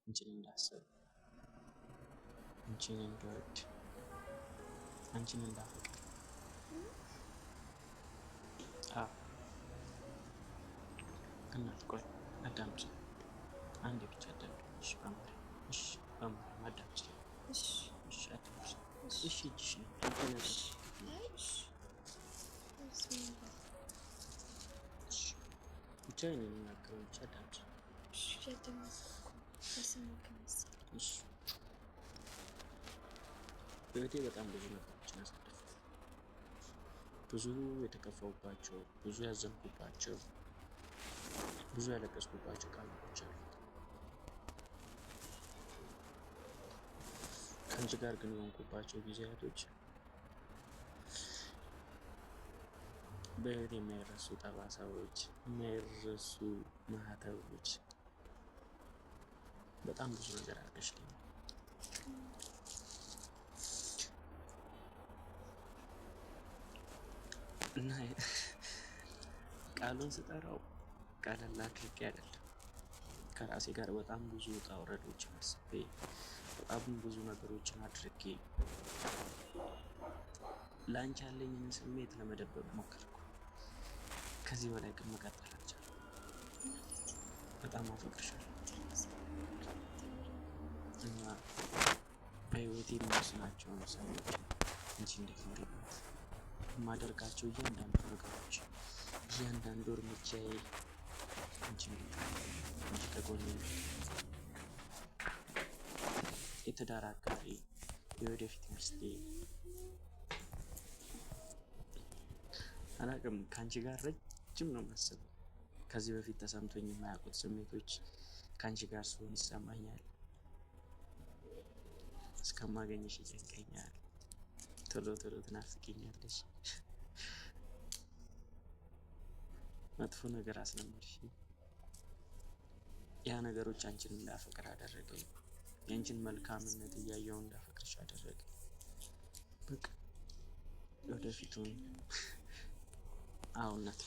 አንቺን እንዳስብ፣ አንቺን እንድወድ፣ አንቺን እንዳፈቅር። አዎ እናት ቆይ አዳምጪ፣ አንዴ ብቻ አዳምጪ። እሺ በማርያም፣ እሺ በማርያም አዳምጪ። እሺ። እሺ አዳምጪ። እሺ። እሺ እጅሽ ነው። እሺ። እሺ። እሺ ብቻ እኔ የምናገረውን ብቻ አዳምጪ። እሺ እያዳመጥኩ እኮ ነው። አልሰማክም መሰለኝ። እሺ በህይወቴ በጣም ብዙ ነገሮችን አሳለፍኩ። ብዙ የተከፋሁባቸው፣ ብዙ ያዘንኩባቸው፣ ብዙ ያለቀስኩባቸው ቃላቶች አሉ። ከአንቺ ጋር ግን የሆንኩባቸው ጊዜያቶች በህይወት የማይረሱ ጠባሳዎች፣ የማይረሱ ማህተቦች፣ በጣም ብዙ ነገር አድርገሽልኛል። እና ቃሉን ስጠራው ቀለል አድርጌ አይደለም። ከራሴ ጋር በጣም ብዙ ውጣ ውረዶችን አስቤ፣ በጣም ብዙ ነገሮችን አድርጌ ለአንቺ ያለኝን ስሜት ለመደበቅ ሞከርኩ። ከዚህ በላይ ግን መቀጠል አልቻልኩም። ማለት በጣም አፈቅርሻለሁ ተነስ። እና በህይወቴ የምወስናቸውን ውሳኔዎች አንቺ እንድትኖሪበት የማደርጋቸው እያንዳንዱ ነገሮች፣ እያንዳንዱ እርምጃዬ አንቺ እንድታይ፣ አንቺ ከጎኔ እንድትሆኚ፣ የትዳር አጋሬ፣ የወደፊት ሚስቴ። አላቅም፣ ከአንቺ ጋር ረጅም ነው የማስበው። ከዚህ በፊት ተሰምቶኝ የማያውቁት ስሜቶች ከአንቺ ጋር ስሆን ይሰማኛል። እስከማገኘሽ ይጨንቀኛል። ቶሎ ቶሎ ትናፍቂኛለሽ። መጥፎ ነገር አስለመድሽ። ያ ነገሮች አንቺን እንዳፈቅር አደረገኝ። የአንቺን መልካምነት እያየው እንዳፈቅርሽ አደረገኝ። በቃ ወደፊቱን አዎ እናት።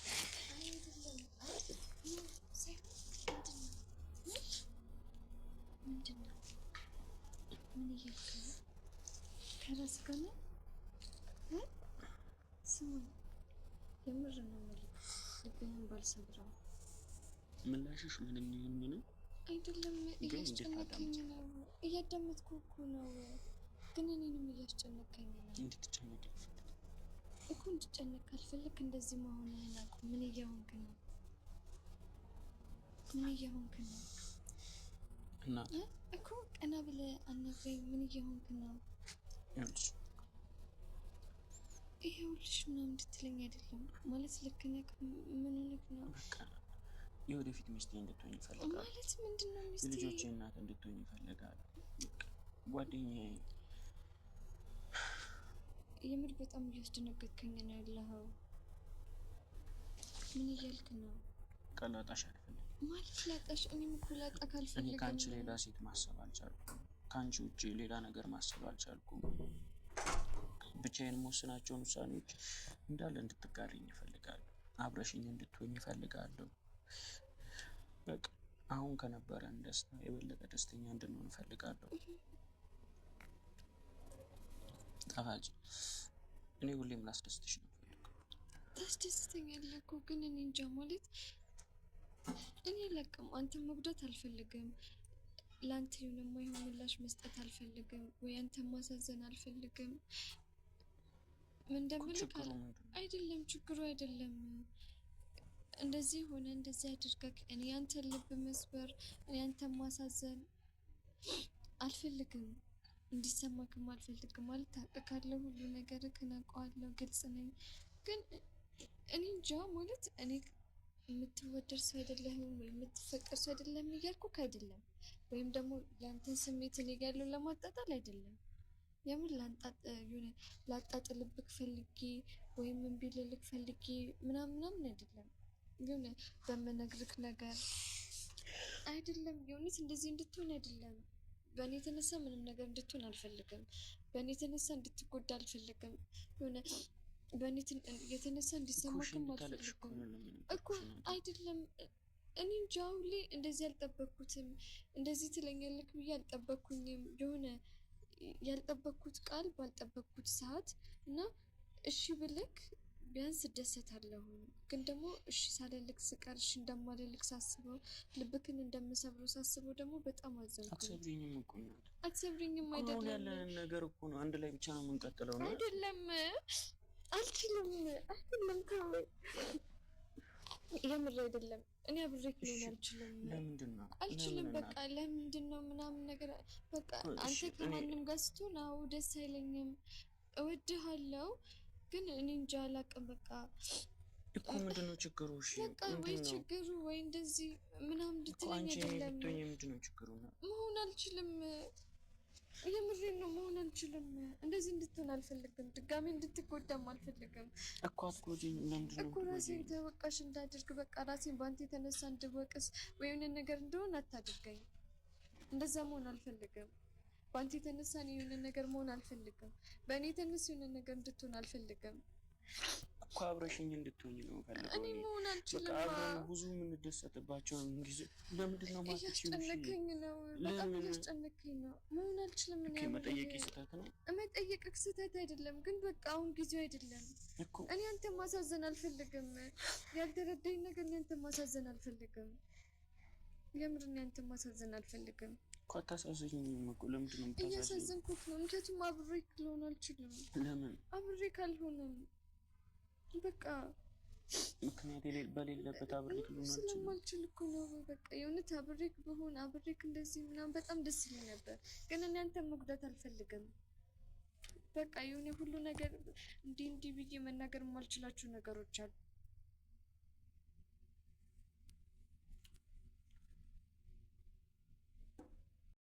አይደለም። አይ ሳይሆን ምንድን ነው? ምንድን ነው? ምን እያልክ ነው? ከራስህ ጋር ነው? እ? ስማኝ፣ የምር ነው የምልህ፣ ልብህን ባልሰብረው። ምላሽሽ ምንም ይሁን ምንም አይደለም ግን እያስጨነቀኝ እንድታዳምጪ ነው። እያዳመጥኩ እኮ ነው፣ ግን እኔንም እያስጨነቀኝ ነው። እንድትጨነቂ አልፈልግም። እኮ እንድጨነቅ ካልፈለክ እንደዚህ መሆንህን አቁም። ምን እየሆንክ ነው? ምን እየሆንክ ነው? እናት። እ? እኮ ቀና ብለህ አናግረኝ። ምን እየሆንክ ነው? ይኸውልሽ። ይኸውልሽ ምናምን እንድትለኝ አይደለም ማለት ልክ ነህ። ምን ሆነህ ነው? በቃ የወደፊት ሚስቴ እንድትሆኝ እፈልጋለሁ። ማለት ምንድን ነው ሚስቴ? የልጆቼ እናት እንድትሆኝ እፈልጋለሁ። በቃ ጓደኛዬ። የምር በጣም እያስደነገጥከኝ ነው ያለኸው። ምን እያልክ ነው? በቃ ላጣሽ አልፈልግም። ማለት ላጣሽ? እኔም እኮ ላጣ እኔ ካልፈልግም ከአንቺ ሌላ ሴት ማሰብ አልቻልኩም። ከአንቺ ውጭ ሌላ ነገር ማሰብ አልቻልኩም። ብቻዬን የምወስናቸውን ውሳኔዎች እንዳለ እንድትጋሪኝ እፈልጋለሁ። አብረሽኝ እንድትሆኝ እፈልጋለሁ። በቃ አሁን ከነበረን ደስታ የበለጠ ደስተኛ እንድንሆን እፈልጋለሁ። ጣፋጭ፣ እኔ ሁሌም ላስደስትሽ ነው የምፈልገው። ታስደስተኛለህ እኮ፣ ግን እኔ እንጃ፣ ማለት እኔ አላውቅም። አንተን መጉዳት አልፈልግም። ለአንተ የሆነ የማይሆን ምላሽ መስጠት አልፈልግም፣ ወይ አንተን ማሳዘን አልፈልግም። ምን እኮ እንደምልህ ችግሩ ምንድን ነው? አይደለም፣ ችግሩ አይደለም። እንደዚህ ሆነ እንደዚህ አድርገህ እኔ ያንተን ልብ መስበር፣ እኔ ያንተን ማሳዘን አልፈልግም። እንዲሰማክም አልፈልግም። ማለት ታውቃለህ፣ ሁሉ ነገር አውቀዋለሁ፣ ግልጽ ነኝ። ግን እኔ እንጃ፣ ማለት እኔ የምትወደድ ሰው አይደለህም ወይ የምትፈቀር ሰው አይደለም እያልኩህ አይደለም። ወይም ደግሞ ያንተን ስሜት እኔ ጋር ያለውን ለማጣጣል አይደለም። የምን የሆነ ላጣጥልብክ ፈልጌ ወይም እምቢ ልልክ ፈልጌ ምናምን ምናምን አይደለም። የሆነ በምነግርክ ነገር አይደለም። የእውነት እንደዚህ እንድትሆን አይደለም። በእኔ የተነሳ ምንም ነገር እንድትሆን አልፈልግም። በእኔ የተነሳ እንድትጎዳ አልፈልግም። የሆነ በእኔ የተነሳ እኮ እሺ እንዲሰማክም እንድታለቅሽ እኮ አልፈልግም ነው እኮ የምነግርሽ እናቴ። አይደለም። እኔ እንጃ አሁን ላይ እንደዚህ አልጠበቅኩትም። እንደዚህ ትለኛለክ ብዬ አልጠበቅኩኝም። የሆነ ያልጠበቅኩት ቃል ባልጠበቅኩት ሰዓት እና እሺ ብልክ ቢያንስ እደሰታለሁ። ግን ደግሞ እሺ ሳልልክ ስቀር፣ እሺ እንደማልልክ ሳስበው፣ ልብክን እንደምሰብረው ሳስበው ደግሞ በጣም አዘንኩኝ። አትሰብሪኝም እኮ እናት። አትሰብሪኝም አሁን አይደለም ያለንን ነገር እኮ ነው፣ አንድ ላይ ብቻ ነው የምንቀጥለው ነው። አይደለም፣ አልችልም፣ አይደለም፣ ተወኝ። የምር አይደለም። እኔ አብሬክ ልሆን አልችልም። ለምንድን ነው? አልችልም። ለምን በቃ እናት? ለምንድን ነው ምናምን ነገር በቃ እሺ፣ አንተ ከማንም ጋር ስትሆን አዎ ደስ አይለኝም፣ እወድሃለሁ፣ ግን እኔ እንጃ አላውቅም። በቃ እኮ ምንድን ነው ችግሩ? እሺ በቃ ወይ ምንድን ነው ችግሩ ወይ እንደዚህ ምናምን እኮ እንድትለኝ አንቺ እኔ አይደለም። ብትሆኚ ምንድን ነው ችግሩ? መሆን አልችልም። የምሬን ነው፣ መሆን አልችልም። እንደዚህ እንድትሆን አልፈልግም። ድጋሜ እንድትጎዳም አልፈልግም። እኮ አትጎጂኝ። ለምንድን ነው እኮ ራሴን የምትጎጂኝ? ተወቃሽ እንዳድርግ በቃ ራሴን በአንተ የተነሳ እንድወቅስ ወይ የሆነ ነገር እንደሆን አታድርገኝ። እንደዛ መሆን አልፈልግም። በአንተ የተነሳ እኔ የሆነ ነገር መሆን አልፈልግም። በእኔ የተነሳ የሆነ ነገር እንድትሆን አልፈልግም። እኮ አብረሽኝ እንድትሆኝ ነው የምፈልገው እኔ እኔ። መሆን በቃ አልችልም። አብረን ብዙ የምንደሰትባቸውን ጊዜ ለምንድን ነው የማትችይው? እሺ እያስጨነከኝ ነው፣ በጣም ለምን? እያስጨነከኝ ነው። መሆን አልችልም። እኔ Okay፣ መጠየቄ አብሬህ ስህተት ነው መጠየቅህ ስህተት አይደለም፣ ግን በቃ አሁን ጊዜው አይደለም። እኮ። እኔ አንተን ማሳዘን አልፈልግም። ያልተረዳኝ ነገር እኔ አንተን ማሳዘን አልፈልግም። የምር እኔ አንተን ማሳዘን አልፈልግም። እኮ አታሳዝኝም እኮ። ለምንድን ነው የምታሳዝኝኝ? እያሳዘንኩህ ነው፣ ምክንያቱም አብሬህ ልሆን አልችልም። ለምን? አብሬህ አልሆንም። በቃ ምክንያት በሌለበት አብሬክ ልሆን አልችልም። ስለማልችል እኮ ነው። በቃ የእውነት አብሬክ ብሆን፣ አብሬክ እንደዚህ ምናምን በጣም ደስ ይለኝ ነበር፣ ግን እኔ አንተን መጉዳት አልፈልግም። በቃ የሆነ ሁሉ ነገር እንዲህ እንዲህ ብዬ መናገር የማልችላቸው ነገሮች አሉ።